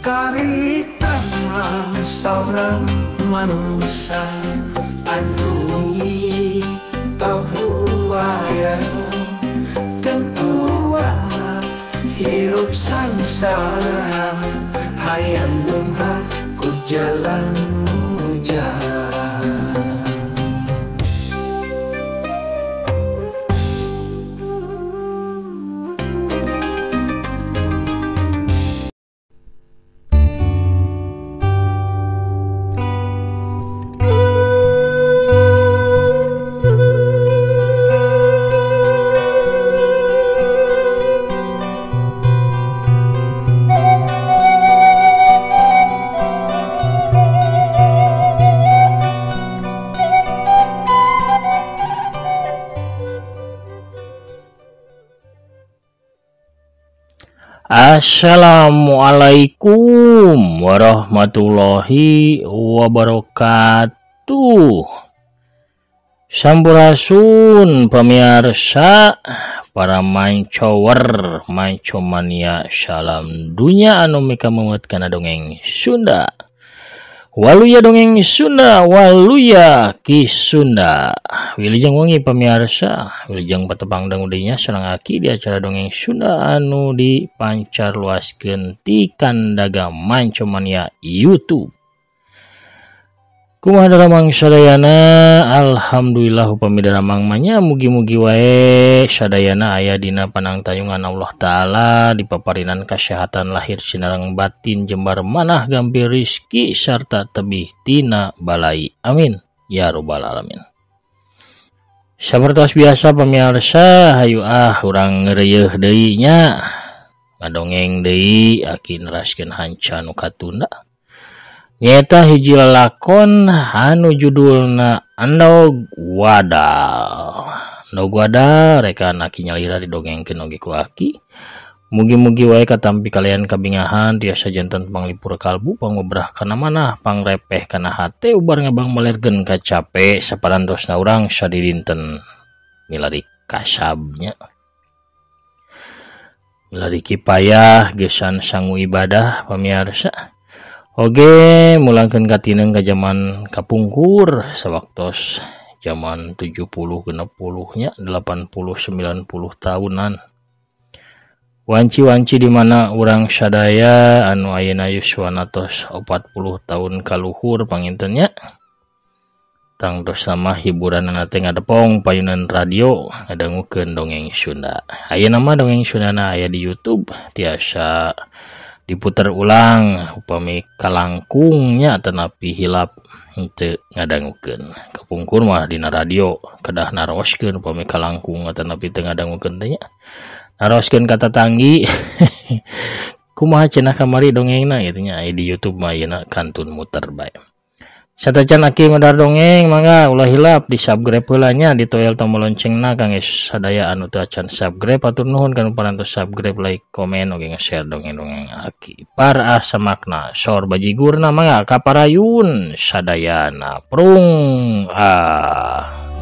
Karita saurang manusia anu pahuaya tentuan hirup sangsara hayang beunghar ku jalan mujaha. Assalamualaikum warahmatullahi wabarakatuh. Sampurasun pemirsa, para mancower, mancomania, salam dunia anu mika meungeut kana dongeng Sunda. Waluya dongeng Sunda, waluya Ki Sunda. Wilujeng wengi pemirsa, wilujeng patepang dangu deui nya sareng aki di acara dongeng Sunda anu dipancar luaskeun ti Kandaga Mancomania YouTube. Kumaha daramang sadayana, alhamdulillah upami daramang mah nya mugi-mugi wae sadayana aya dina panangtayungan Allah Ta'ala, dipaparinan kasehatan lahir sinareng batin, jembar manah gampil rizki sarta tebih tina balai, amin ya robbal alamin. Sapertos biasa pemirsa, hayu ah urang ngeureuyeih deui nya, ngadongeng deui aki neraskeun hanca nu katunda. Nyeta hiji lalakon anu judulna Endog Wadal. Endog Wadal rekan aki nyalira didongengkeun oge ku aki. Mugi-mugi wae katampi kalian kabingahan tiasa janten panglipur kalbu, pangobrah kana manah, pangrepeh kana hate, ubar ngabang malergen kacape saparantosna urang sadidinten milari kasabnya. Milari kipayah gesan sangu ibadah pamirsa. Oge mulangkeun katineng ka jaman kapungkur sawaktos jaman 70 60 nya 80 90 tahunan. Wanci-wanci di mana urang sadaya anu ayeuna yuswana tos 40 tahun kaluhur panginten nya. Tangtos sama hiburanana teh ngadepong payunan radio ngadangukeun dongeng Sunda. Ayeuna mah dongeng Sundana aya di YouTube tiasa diputar ulang upami kalangkungnya tetapi hilap henteu ngadangukeun. Kapungkur mah dina radio kedah naroskeun upami kalangkung tetapi teu ngadangukeun teh nya. Naroskeun ka tatanggi. Kumaha cenah kamari dongengna kitu nya, aya di YouTube mah ayeuna kantun muter bae. Satacan aki madar dongeng mangga ulah hilap di subscribe heula nya, ditoel tombol loncengna kangge sadaya anu teu acan subscribe. Atur nuhun kanu parantos subscribe, like, komen oge nge-share dongeng-dongeng aki. Para samakna sor bajigurna mangga kaparayun sadayana prung ah.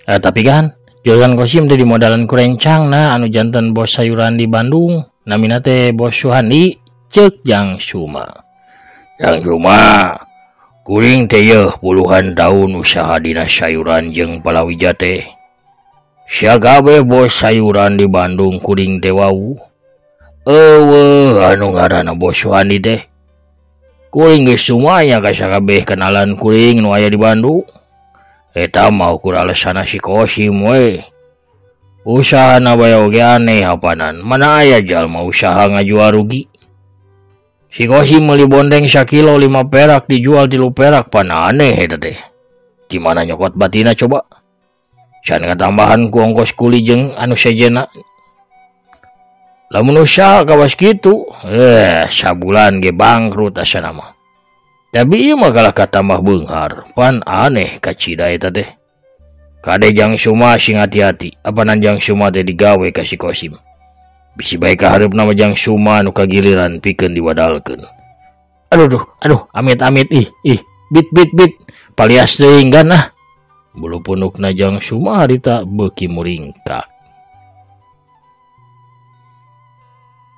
Tapi kan Jualan Kosim teh dimodalan ku rencang nah anu janten bos sayuran di Bandung namina teh bos Suhandi ceuk Jang Suma. Jang Suma kuring teh yeuh puluhan tahun usaha dina sayuran jeung palawija teh. Sia gawe bos sayuran di Bandung kuring teh wau. Eueuh anu ngaranna bos Suhandi teh. Kuring geus sumanya ka sakabeh kenalan kuring nu aya di Bandung. Eta mah ukur alesana si Kosim we. Usahana bae oge aneh apanan. Mana aya jalma usaha ngajual rugi. Si Kosim meuli bondeng sakilo 5 perak dijual 3 perak, pan aneh eta teh. Di mana nyokot batina coba? Can katambahan ku ongkos kuli jeung anu sejenna. Lamun usaha kawas kitu, sabulan ge bangkrut asana mah. Tapi ieu mah kalah katambah beunghar, pan aneh kacida eta teh. Kade Jang Suma sing hati-hati, apanan Jang Suma teh digawe ka si Kosim. Bisi bae kahareupna mah Jang Suma nu kagiliran pikeun diwadalkeun. Aduh duh, aduh amit-amit ih ih bit bit bit palias teuing gan ah. Bulu punukna Jang Suma harita beuki muringkak.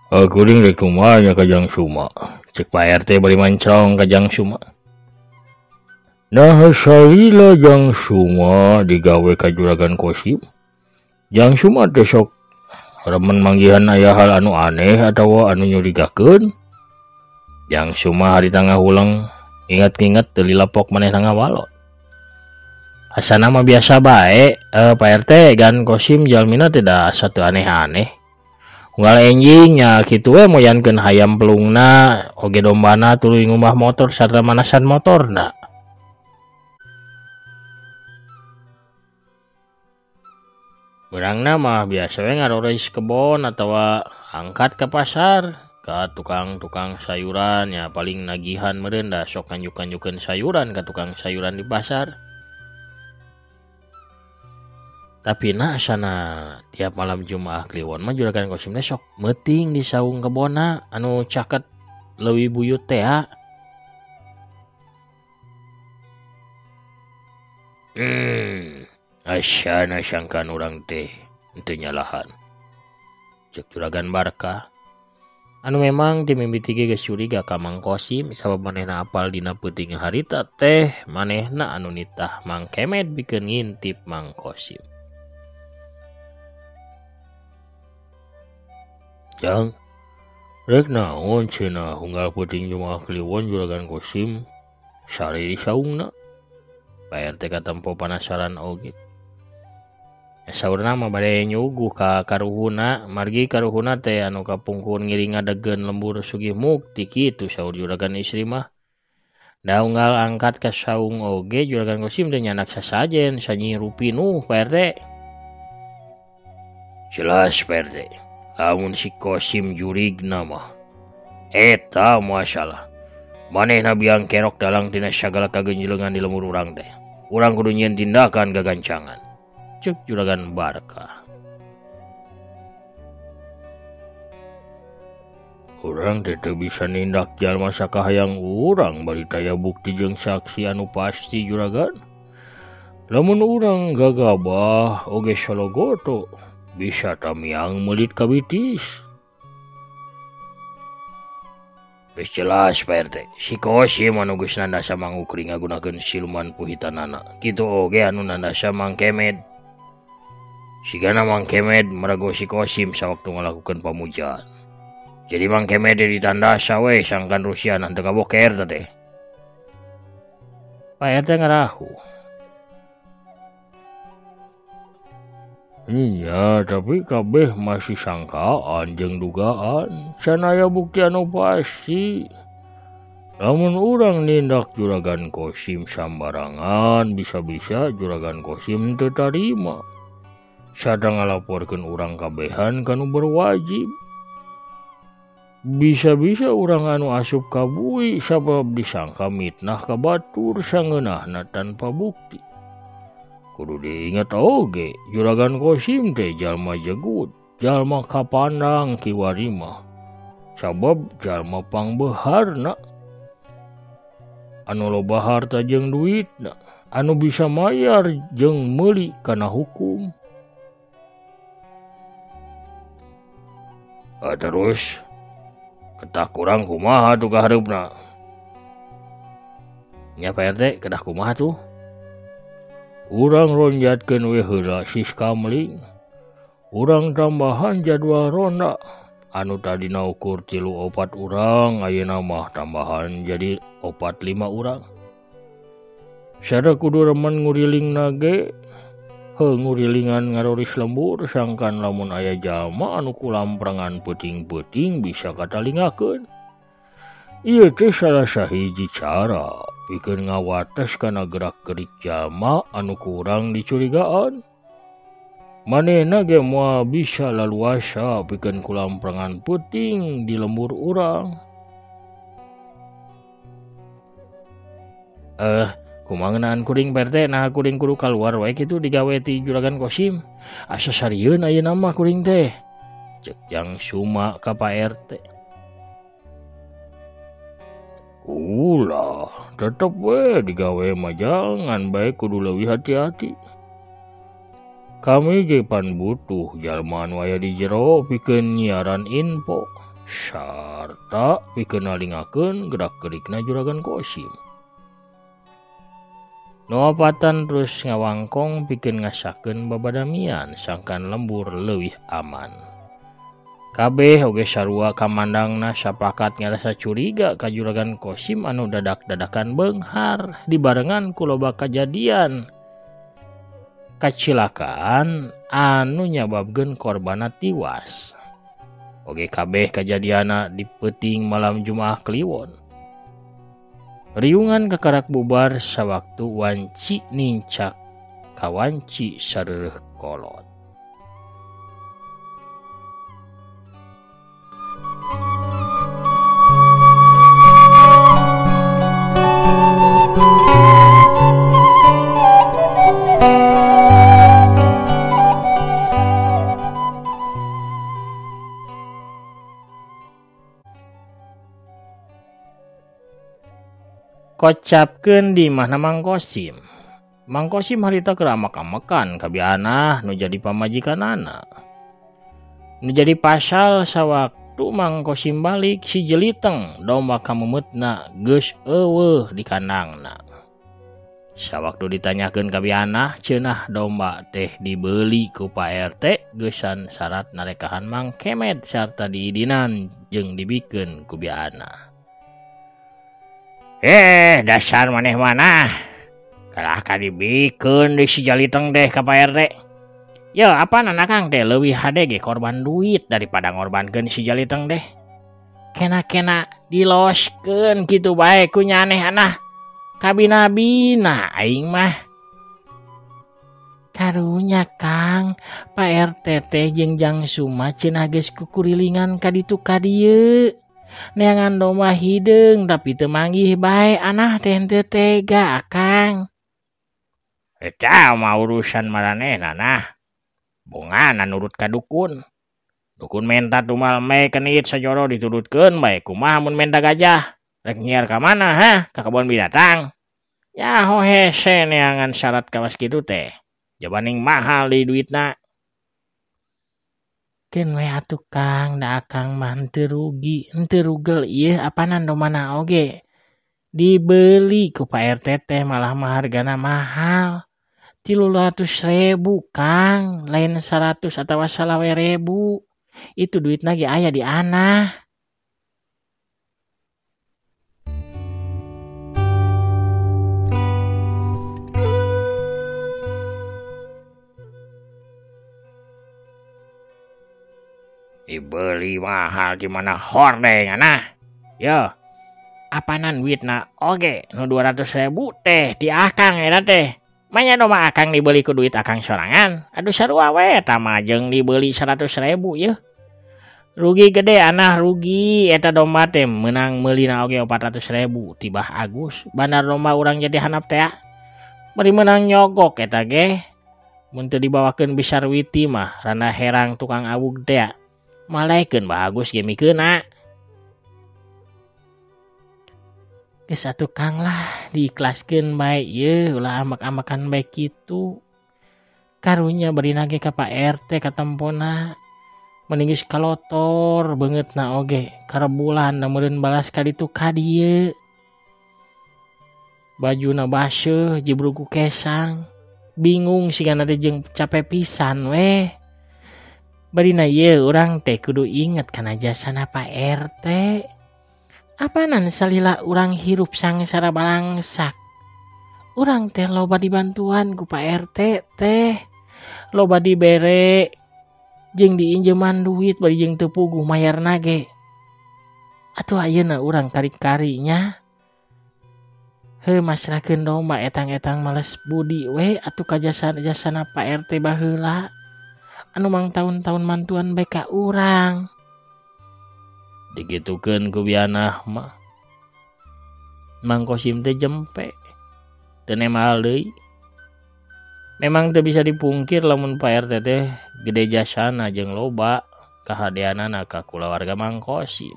Kuring rek kumaha nya ka Jang Suma. Cek Pak RT bari mancong ka Jang Suma. Nah salila Jang Suma digawe ka Juragan Kosim. Jang Suma teh sok remen manggihan aya hal anu aneh atawa anu nyurigakeun. Jang Suma harita ngahuleng ingat-ingat teu lilapok manehna ngawalot. Asana mah biasa bae, Pak RT gan Kosim jalmina teh da asa teu aneh-aneh. Unggal enjing nya kitu we moyankeun hayam pelungna oge dombana tuluy ngumbah motor sarta manasan motorna. Beurangna mah biasa we ngaroris kebon atawa angkat ka pasar ka tukang-tukang sayuran ya paling nagihan meureun da sok nganjuk-nganjukeun sayuran ka tukang sayuran di pasar. Tapi nah sana tiap malam Jumaah Kliwon mah Juragan Kosim teh sok meuting di saung kebonna anu caket leuwih buyut teh. Asyana sangkan urang teh henteu nyalahan. Cek Juragan Barkah. Anu memang ti mimiti ge geus curiga ka Mang Kosim sabab manehna apal dina peuting harita teh manehna anu nitah Mang Kemed bikeun ngintip Mang Kosim. Jang, rek naon cenah unggal peuting Jumaah Kliwon Juragan Kosim sare di saungna. Pak RT katempo panasaran oge. Saurna mah bade nyuguh ka karuhuna, margi karuhuna teh anu kapungkur ngiring ngadegeun lembur Sugih Mukti kitu saur Juragan istri mah. Da unggal angkat ka saung oge Juragan Kosim teh nyanak sasajen sanyiru pinuh Pak RT. Jelas Pak RT, lamun si Kosim jurigna mah eta masalah. Manehna biang kerok dalang tina sagala kagenjelengan di lembur urang teh. Urang kudu nyieun tindakan gagancangan. Cek Juragan Barkah. Urang teh teu bisa nindak jalma sakahayang urang bari taya bukti jeung saksi anu pasti Juragan. Lamun urang gagabah oge sologoto bisa tamiang meulit kabitis. Geus jelas Pak RT, si Kosim anu geus nandasa mangukri ngagunakeun siluman puhitanana. Kitu oge anu nandasa Mang Kemed. Sigana Mang Kemed merago si Kosim sawaktu ngalakukeun pamujaan. Jadi Mang Kemed ditandasa we sangkan Rusiana teu kaboker teh. Pak RT ngarahu. Iya, tapi kabeh masih sangkaan jeung dugaan. Can aya bukti anu pasti. Lamun urang nindak Juragan Kosim sambarangan, bisa-bisa Juragan Kosim teu tarima. Sada ngalaporkeun urang kabehan ka nu berwajib. Bisa-bisa urang anu asup ka bui sabab disangka mitnah ka batur sangeunahna tanpa bukti. Kudu diingat oge, Juragan Kosim teh jalma jegut, jalma kapandang kiwari mah. Sabab jalma pangbeharna. Anu loba harta jeung duitna, anu bisa mayar jeung meuli kana hukum. Terus kedah kurang kumaha tuh kahareupna? Nya Pak RT, kedah kumaha tuh? Urang ronjatkeun we heula siskamling. Urang tambahan jadwal ronda. Anu tadina ukur 3-4 urang, ayeuna mah tambahan jadi 4-5 urang. Sada kudu remen nguriling nage. Heuh ngurilingan ngaroris lembur sangkan lamun aya jalma anu kulamprangan peuting-peuting bisa katalingakeun. Ieu teh salah sahiji cara pikeun ngawates kana gerak-gerik jalma anu kurang dicurigaan. Manehna ge moal bisa laluasa pikeun kulamprangan peuting di lembur urang. Kumaha ngeunaan kuring Pak RT, nah kuring kudu kaluar wae kitu digawe ti Juragan Kosim. Asa sarieun ayeuna mah kuring teh. Cek Jang Suma ka Pak RT. Ulah, tetep we digawe mah jangan bae kudu leuwih hati-hati. Kami ge pan butuh jalma anu aya di jero pikeun nyiaran info sarta pikeun nalingakeun gerak-gerikna Juragan Kosim. Nu opatan terus ngawangkong pikeun ngasakeun babadamian sangkan lembur leuwih aman. Kabeh oge sarua kamandangna sapakat ngarasa curiga ka Juragan Kosim anu dadak-dadakan beunghar dibarengan ku loba kajadian kacilakaan anu nyababkeun korbanna tiwas. Oge kabeh kajadianna di peuting malam Jumaah Kliwon. Riungan kakarak bubar sawaktu wanci nincak kawanci sareureut kolot. Kocapkeun di imahna Mang Kosim. Mang Kosim harita keur amak-amakan ka bianah nu jadi pamajikanana. Nu jadi pasal sawaktu Mang Kosim balik si Jeliteng domba kamemeutna geus eueuh di kandangna. Sawaktu ditanyakeun ka bianah cenah domba teh dibeli ku Pak RT geusan syarat narekahan Mang Kemed sarta diidinan jeung dibikeun ku bianah. Dasar maneh mana. Kalah ka dibikeun di si Jaliteng teh ka Pak RT. Yo, apaan akang teh leuwih hade ge korban duit daripada ngorbankeun si Jaliteng teh. Kena-kena diloskeun kitu bae ku nyaneh anah. Kabina-bina aing mah. Karunya Kang, Pak RT teh jeung Jang Suma cenah geus kukurilingan ka ditu ka dieu. Neangan domba hideung tapi teu manggih bae anah teh henteu tega akang. Eta mah urusan maranehna nah. Bongana nurut ka dukun. Dukun menta tumal me kenit sajoro diturutkeun bae kumaha mun menta gajah. Rek nyiar ka mana ha? Ka kebon binatang. Nyaho hese neangan syarat kawas kitu teh. Jabaning mahal di duitna. Keun we atuh Kang, da akang mah henteu rugi, henteu rugel ieu apanan domana oge. Dibeli ku Pak RT teh malah mah hargana mahal. 300.000 Kang, lain 100 atawa 25.000. Itu duitna ge aya di anah. Dibeli mahal di mana hordeng anah. Yo, apanan duitna oge nu 200.000 teh di akang eta teh. Manya domba akang dibeli ku duit akang sorangan. Aduh sarua we eta mah jeung dibeli 100.000 yeuh. Rugi gede anah rugi eta domba teh meunang meulina oge 400.000 tibah Agus. Bandar domba urang jadi hanap teh. Bari meunang nyogok eta ge. Mun teu dibawakeun Bisarwiti mah randa herang tukang awug teh. Malaikeun bagus ge mikeunna. Geus atuh Kang lah diikhlaskeun bae ieu ulah ambak-ambakan bae kitu. Karunya bari nage ka Pak RT katempona. Mending geus kalotor beungeutna oge karebulan da meureun balas ka ditu ka dieu. Bajuna baseuh jibrug ku kesang. Bingung sigana teh jeung cape pisan weh. Barina ieu urang teh kudu inget kana jasana Pak RT. Apanan salila urang hirup sangsara balangsak. Urang teh loba dibantuan ku Pak RT teh. Loba dibere jeung diinjeman duit bari jeung teu puguh mayarna ge. Atuh ayeuna urang kari-kari nya. Heuh masrahkeun domba etang-etang males budi we atuh ka jasa-jasana Pak RT baheula. Anu mang tahun-tahun mantuan bae ka urang. Digitukeun ku bianah mah. Mang Kosim teh jempe. Teu nemal deui. Memang teu bisa dipungkir lamun Pak RT teh gede jasana jeung loba kahadeanana ka kulawarga Mang Kosim.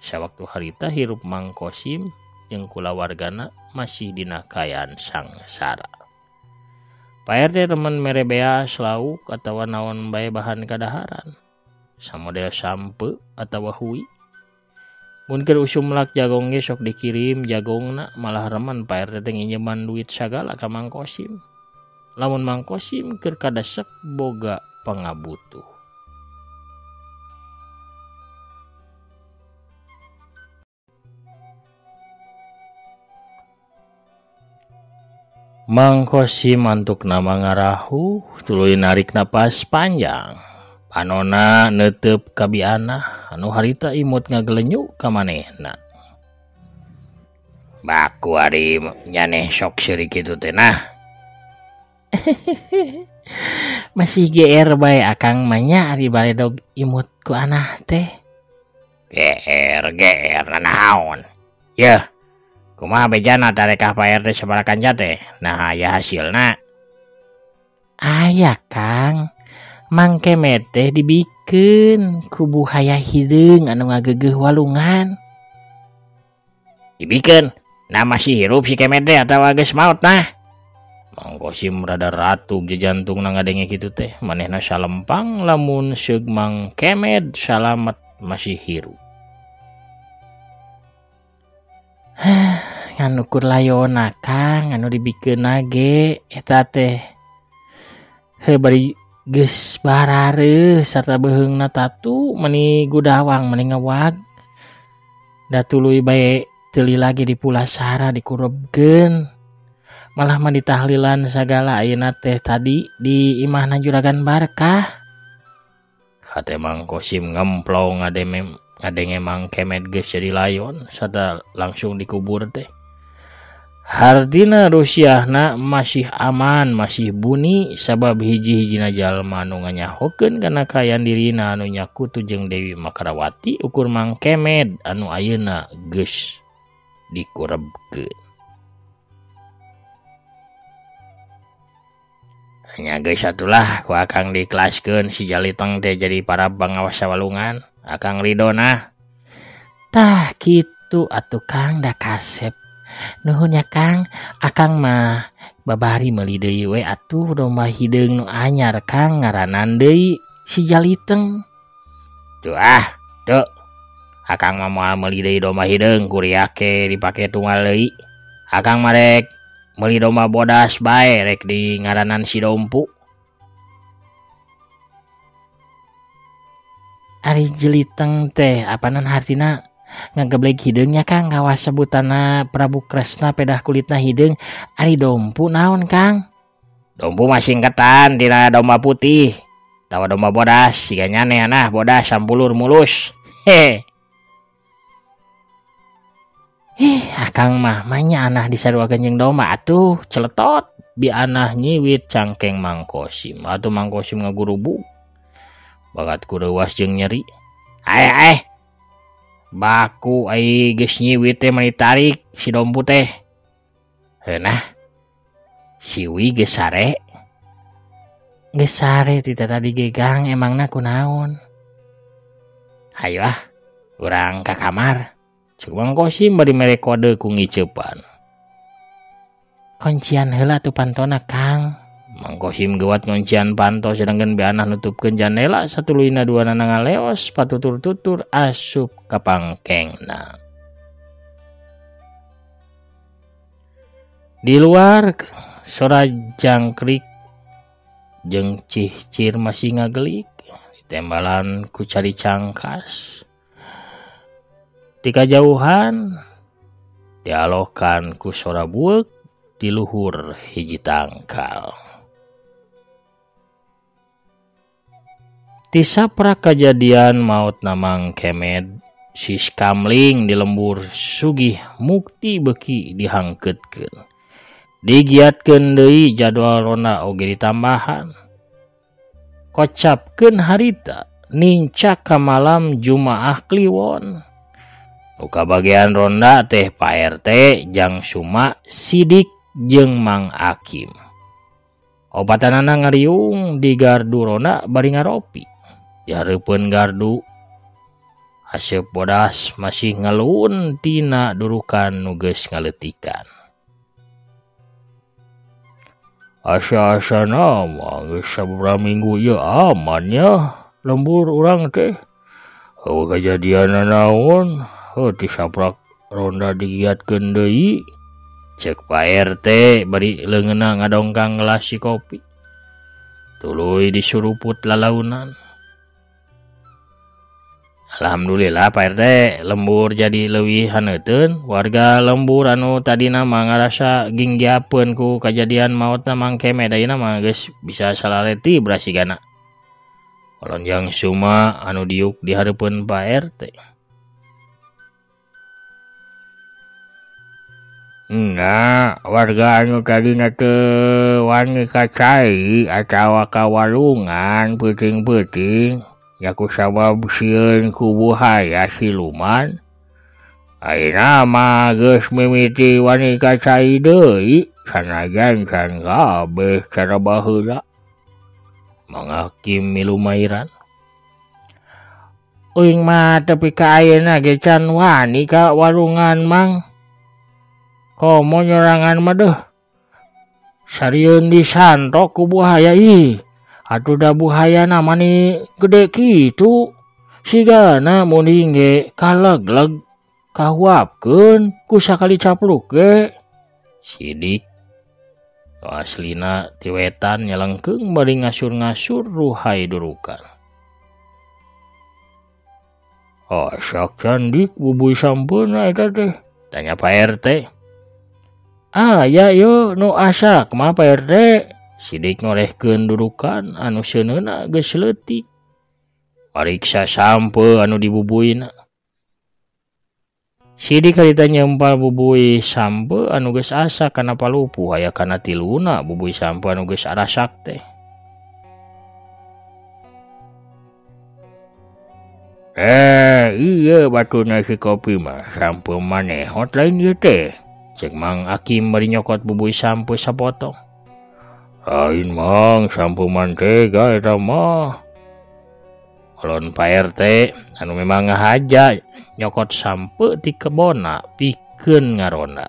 Sawaktu harita hirup Mang Kosim jeung kulawargana masih dina kaayaan sangsara. Pak RT temen mere beas lauk atawa naon bae bahan kadaharan. Samodel sampe atawa hui. Mun keur usum lak jagong ge sok dikirim jagongna, malah remen Pak RT teh nginjeman duit sagala ka Mang Kosim. Lamun Mang Kosim keur kadesek boga pangabutuh. Mang Kosim antuk nama ngarahu tuluy narik napas panjang. Panona neuteup ka bianah anu harita imut ngagelenyu ka manehna. Baku ari nyaneh sok seuri kitu teh nah. Masih GR bae akang mah nya ari baledog imut ku anah teh. GR GR nanaon. Yeuh. Kumaha bejana tarekah Pak RT sabaraha kanca teh? Nah aya hasilna. Aya Kang. Mang Kemet teh dibikeun ku buhaya hideung anu ngageugeuh walungan. Dibikeun? Nah masih hirup si Kemet teh atawa geus maot nah? Mang Kosim rada ratug jantungna ngadenge kitu teh. Manehna salempang lamun seug Mang Kemet salamet masih hirup. Ngan ukur layona Kang anu dibikeunna ge eta teh. Heuh bari geus barareuh sarta beuheungna tatu meuni gudawang meuni ngewag. Da tuluy bae teu lila ge dipulasara dikurebkeun. Malah mah ditahlilan sagala ayeuna teh tadi di imahna Juragan Barkah. Hate Mang Kosim ngemplong ngadenge Mang Kemet geus jadi layon sarta langsung dikubur teh. Hartina rusiahna masih aman, masih buni sabab hiji-hijina jalma anu nganyahokeun kana kaayaan dirina anu nyakutu jeung Dewi Makarawati ukur Mang Kemet anu ayeuna geus dikurebkeun. Nya geus atulah ku akang diikhlaskeun si Jaliteng teh jadi para pangawas walungan. Akang ridho nah. Tah kitu atuh Kang da kasep. Nuhun ya Kang, akang mah babari meuli deui we atuh domba hideung nu anyar Kang ngaranan deui si Jaliteng. Tuh ah, tuh. Akang mah moal meuli deui domba hideung kuriake dipake tunggal deui. Akang mah rek meuli domba bodas bae rek di ngaranan si Dompu. Ari Jeliteng teh apanan hartina ngageblek hideungnya Kang kawas sebutanna Prabu Kresna pedah kulitna hideung. Ari Dompu naon Kang? Dompu mah singkatan tina domba putih tawa domba bodas siga nyaneh nah bodas sampulur mulus. Hehe. Ih, akang mah manya anah disaruakeun jeung domba atuh celetot bi anah nyiwit cangkeng Mang Kosim. Atuh Mang Kosim ngagurubug bakat ku reuas jeung nyeri. Ae baku ai geus nyiwit teh meuni tarik si Dompu teh. Heuh nah. Siwi geus sare. Geus sare ti tadi ge Gang emangna kunaon? Hayu ah, urang ka kamar. Ceuk Mang Kosim bari mere kode ku ngiceupan. Kuncian heula tuh pantona Kang. Mang Kosim gewat nguncian panto sedangkan bianah nutupkeun jandela satuluyna duanana ngaleos patutur-tutur asup ka pangkengna. Di luar sora jangkrik jeung cihcir masih ngagelik ditembalan ku cari cangkas. Ti kajauhan dialokan ku sora bueuk di luhur hiji tangkal. Tisapra kajadian maut Mang Kemet sis kamling di lembur Sugih Mukti beuki dihangkeutkeun. Digiatkeun deui jadwal ronda oge ditambahan. Kocapkeun harita nincak ka malam Jumaah Kliwon. Nu kabagian ronda teh Pak RT Jang Suma Sidik jeung Mang Akim. Opatanana ngariung di gardu ronda bari ngaropi. Di hareupeun gardu Asep bodas masih ngeluun tina durukan nu geus ngaleutikan. Asa-asana mah geus sababaraha minggu ieu aman nya lembur urang teh. Eueuh kajadianna naon? Heuh tisaprak ronda digiatkeun deui. Cek Pak RT bari leungeunna ngadongkang gelas si kopi. Tuluy disuruput lalaunan. Alhamdulillah Pak RT lembur jadi leuwih haneuteun. Warga lembur anu tadina mah ngarasa ginggiapeun ku kajadian maotna Mang Kemed ayeuna mah geus bisa salareti brasigana. Walonjang Suma anu diuk di hareupeun Pak RT. Enggak, warga anu tadina teu wani ka cai atawa ka walungan peuting-peuting nya ku sabab sieun ku buhaya siluman. Ayeuna mah geus mimiti wani ka cai deui sanajan can kabeh cara baheula. Mang Hakim milu mairan. Uing mah tepi ka ayeuna ge can wani ka walungan Mang. Komo nyorangan mah deuh. Sarieun disantok ku buhaya ih. Atuh da buhayana mani gede kitu. Sigana munding ge kalegleg kahuapkeun ku sakali capluk ge. Sidik aslina ti wetan nyelengkeung bari ngasur-ngasur ruhai durukan. Asak candik bubuy sampeuna eta teh? Tanya Pak RT. Ah ya yo nu asak mah Pak RT. Sidik ngorehkeun durukan anu seuneuna geus leutik. Pariksa sampe anu dibubuina. Sidik harita nyempal bubui sampe anu geus asak kana palupuh aya kana tiluna bubui sampe anu geus arasak teh. Iya batuna si kopi mah sampe manehot lain ieu teh. Cek Mang Akim bari nyokot bubui sampe sapotong. Lain Mang, sampe mantega eta mah. Alon Pak RT anu memang ngahaja nyokot sampe ti kebona pikeun ngaronda.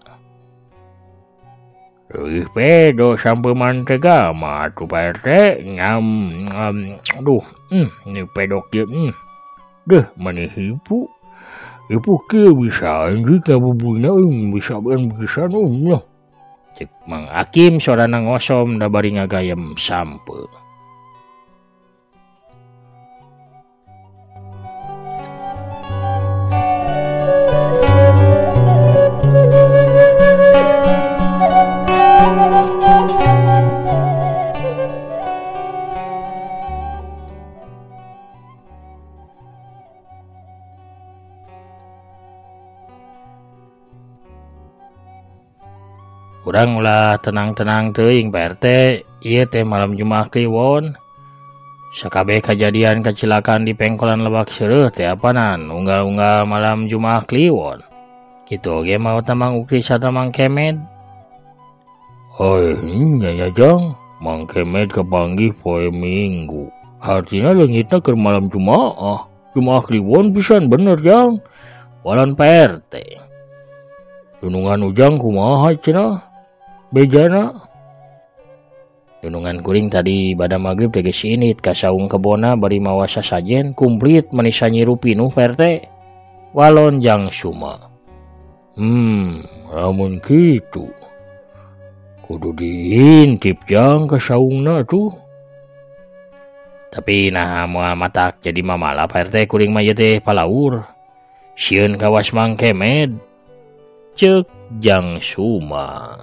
Leuwih pedo sampe mantega mah atuh Pak RT ngam aduh, ni pedok ieu. Deh mani hipu. Hipu kieu bisa anjing ngabubuina bisa bisa lah. Cek Mang Akim sorana ngosom da bari ngagayem sampe. Urang ulah tenang-tenang teuing Pak RT, ieu teh malam Jumaah Kliwon. Sakabeh kajadian kacilakaan di pengkolan Lebak Seureuh teh apanan unggal-unggal malam Jumaah Kliwon. Kitu oge maotna Mang Ukri sarta Mang Kemed. Heuh, nya Jang, Mang Kemed kapanggih poe Minggu. Hartina leungitna keur malam Jumaah. Jumaah Kliwon pisan bener Jang. Walon Pak RT. Dunungan Ujang kumaha cenah? Bejana dunungan kuring tadi pada magrib teh geus init ka saung kebona bari mawa sasajen kumplit manisa nyiru pinuh Pak RT. Walon Jang Suma. Lamun kitu kudu diintip Jang ka saungna tuh. Tapi nah moal matak jadi mamala Pak RT kuring mah ieu teh palaur. Sieun kawas Mang Kemed. Cek Jang Suma.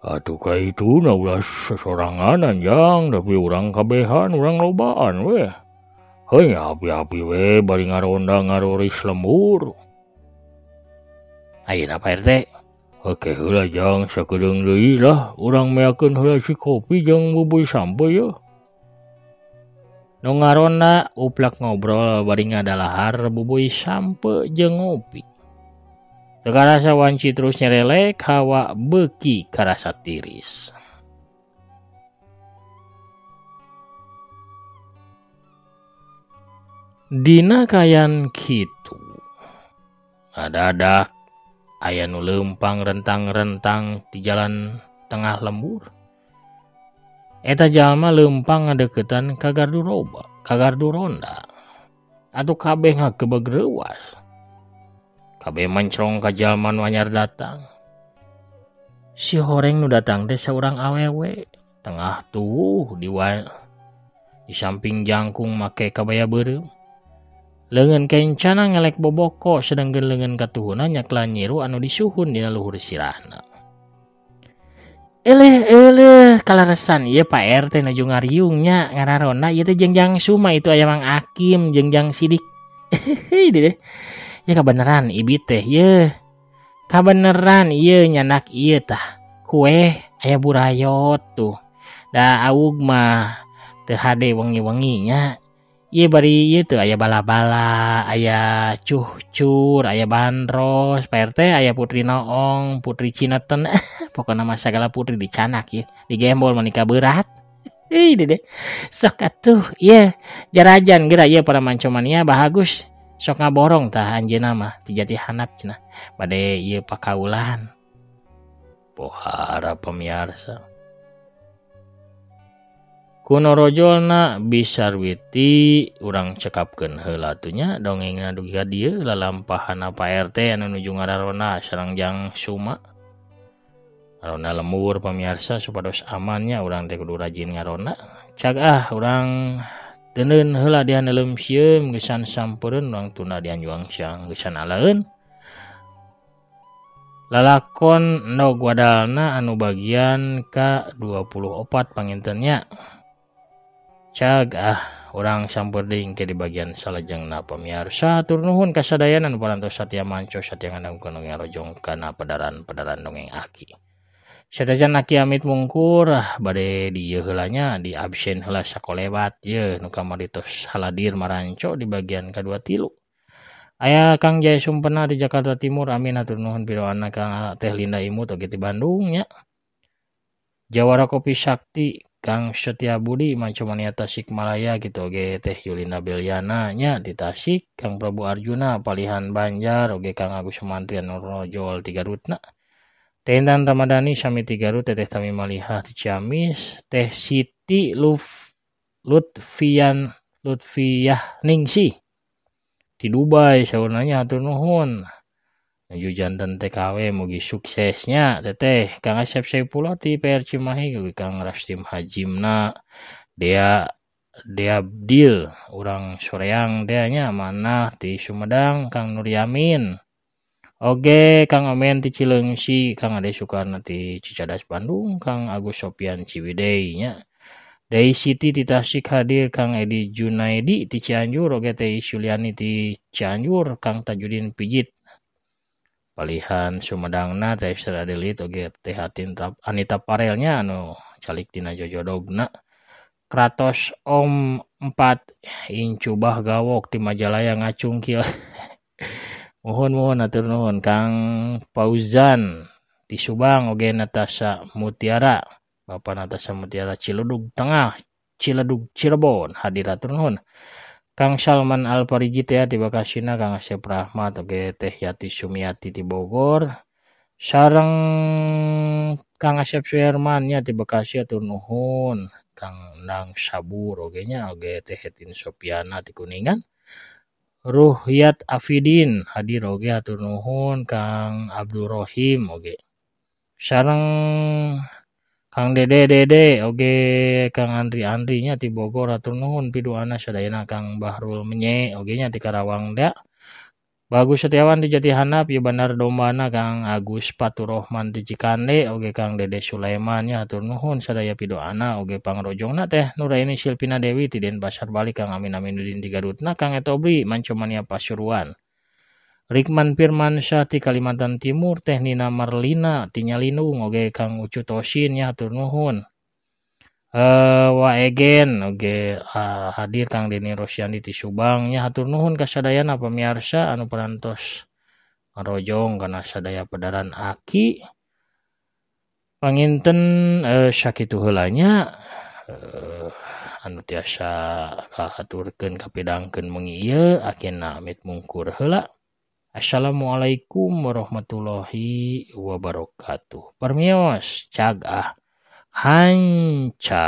Atuh ka itu na ulah sesoranganan Jang, tapi urang kabehan urang lobaan weh. Heuy api-api we bari ngaronda ngaroris lembur. Ayeuna Pak RT. Oke heula Jang, sakedeung deui lah urang meakeun heula si kopi jeung bubui sampe yeuh. Nu ngaronda uplak ngobrol bari ngadalahar bubuy sampe jeung ngopi. Teu karasa wanci terus nyerelek hawa beuki karasa tiris. Dina kayan kitu ngadadak aya nu leumpang rentang-rentang di jalan tengah lembur. Eta jalma leumpang ngadeukeutan ka gardu roba, ka gardu ronda. Atuh kabeh ngagebeg reuas. Kabeh mencrong ka jalma nu anyar datang. Si horeng nu datang teh saurang awewe, tengah tuwuh di samping jangkung make kabaya beureum. Leungeun kencana ngelek boboko sedangkeun leungeun katuhuna nyakla nyiru anu disuhun dina luhur sirahna. Eleh eleh kalaresan ieu Pak RT nuju ngariung nya ngararona ieu teh jeung Jang Suma itu aya Mang Akim jeung Jang Sidik. Deh. Ya kabeneran ibi teh ye. Kabeneran ieu nyanak ieu tah. Kue aya burayot tuh. Da aug mah teu hade wengi-wengi nya. Ieu bari ieu tuh aya bala-bala, aya cuhcur, aya bandros, Pak RT aya Putri Noong, Putri Cineten. Pokona mah sagala putri dicanak ieu, digembol mah nikah berat. Ih dede. Sok atuh ieu jarajan geura ieu para mancomania bahagus. Sok ngaborong tah anjeunna mah ti jati handap cenah. Bade ieu pakaulan. Pohara pamiarsa. Kunorojolna bisarwiti urang cekapkeun heula tuh nya dongengna dugi ka dieu lalampahana Pak RT anu nuju ngararona sareng Jang Suma. Ngarona lembur pamiarsa supados amannya urang teh kudu rajin ngarona. Cag ah urang teuneun heula dihaneuleum sieum geusan sampereun urang tunda dianjuang siang geusan alaeun. Lalakon endog wadalna anu bagian ka 24 panginten nya. Cag ah urang samper deui engke di bagian salajengna pamiarsa. Hatur nuhun kasadayana nu parantos satia manco satia ngadangkeun dongeng rojong kana padaran-padaran dongeng aki. Satajan aki amit mungkur ah bade dieu heula nya di absen heula sakolewat ye nu kamari tos haladir maranco di bagian kadua tilu. Aya Kang Jaya Sumpena di Jakarta Timur, amin hatur nuhun piroana Kang Teh Linda Imut oge di Bandung nya. Jawara Kopi Sakti Kang Setia Budi Mancomania Tasikmalaya gitu oge Teh Yulina Beliana nya di Tasik, Kang Prabu Arjuna Palihan Banjar oge Kang Agus Sumantri anu Rojol ti Garutna. Teh Intan Ramadhani sami ti Garut, Teteh Tami Malihah di Ciamis, Teh Siti Lutfiah Ningsih di Dubai saurna nya hatur nuhun. Nuju janten TKW mugi suksesnya teteh. Kang Asep Saipullah ti PR Cimahi, Kang Rastim Hajimna, Dea Deabdil urang Soreang dea nya manah ti Sumedang, Kang Nur Yamin. Oge Kang Omen ti Cileungsi, Kang Ade Sukarna ti Cicadas Bandung, Kang Agus Sopian Ciwidey nya. Dei Siti ti Tasik hadir, Kang Edi Junaidi ti Cianjur, oge Teh Suliani ti Cianjur, Kang Tajudin Pijit Palihan Sumedangna, Teh Esther Adelit oge Teh Anita Parelnya anu calik dina jojodogna. Kratos Om 4 Incubah Gawok di Majalaya ngacung kieu. Mohon hatur nuhun Kang Fauzan di Subang oge Natasha Mutiara. Bapak Natasha Mutiara Ciledug Tengah, Ciledug Cirebon hadir hatur nuhun. Kang Salman Alpariji teh di Bekasina, Kang Asep Rahmat oge Teh Yati Sumiati di Bogor. Sareng Kang Asep Suherman nya di Bekasi hatur nuhun. Kang Nang Sabur oge nya oge Teh Hetin Sopiana di Kuningan. Ruhyat Afidin hadir oge hatur nuhun. Kang Abdul Rohim oge. Sareng Kang Dede Dede oge Kang Andri Andri nya ti Bogor hatur nuhun piduana sadayana. Kang Bahrul Menye oge nya ti Karawang da. Bagus Setiawan di Jati Handap ieu Bandar Dombana, Kang Agus Paturohman di Cikande oge Kang Dede Sulaiman nya hatur nuhun sadaya piduana oge pangrojongna Teh Nuraini Silpina Dewi ti Denpasar Bali, Kang Amin Aminuddin ti Garutna, Kang Etobri Mancomania Pasuruan. Rikman Firmansyah ti Kalimantan Timur, Teh Nina Marlina ti Nyalindung oge Kang Ucu Tosin nya hatur nuhun. Waegen oge hadir Kang Deni Rosyandi ti Subang nya. Hatur nuhun ka sadayana pamiarsa anu parantos ngarojong kana sadaya pedaran Aki. Panginten sakitu heula nya anu tiasa kahaturkeun kapidangkeun wengi ieu. Akhirna amit mungkur heula. Assalamualaikum warahmatullahi wabarakatuh. Permios cag ah hanca.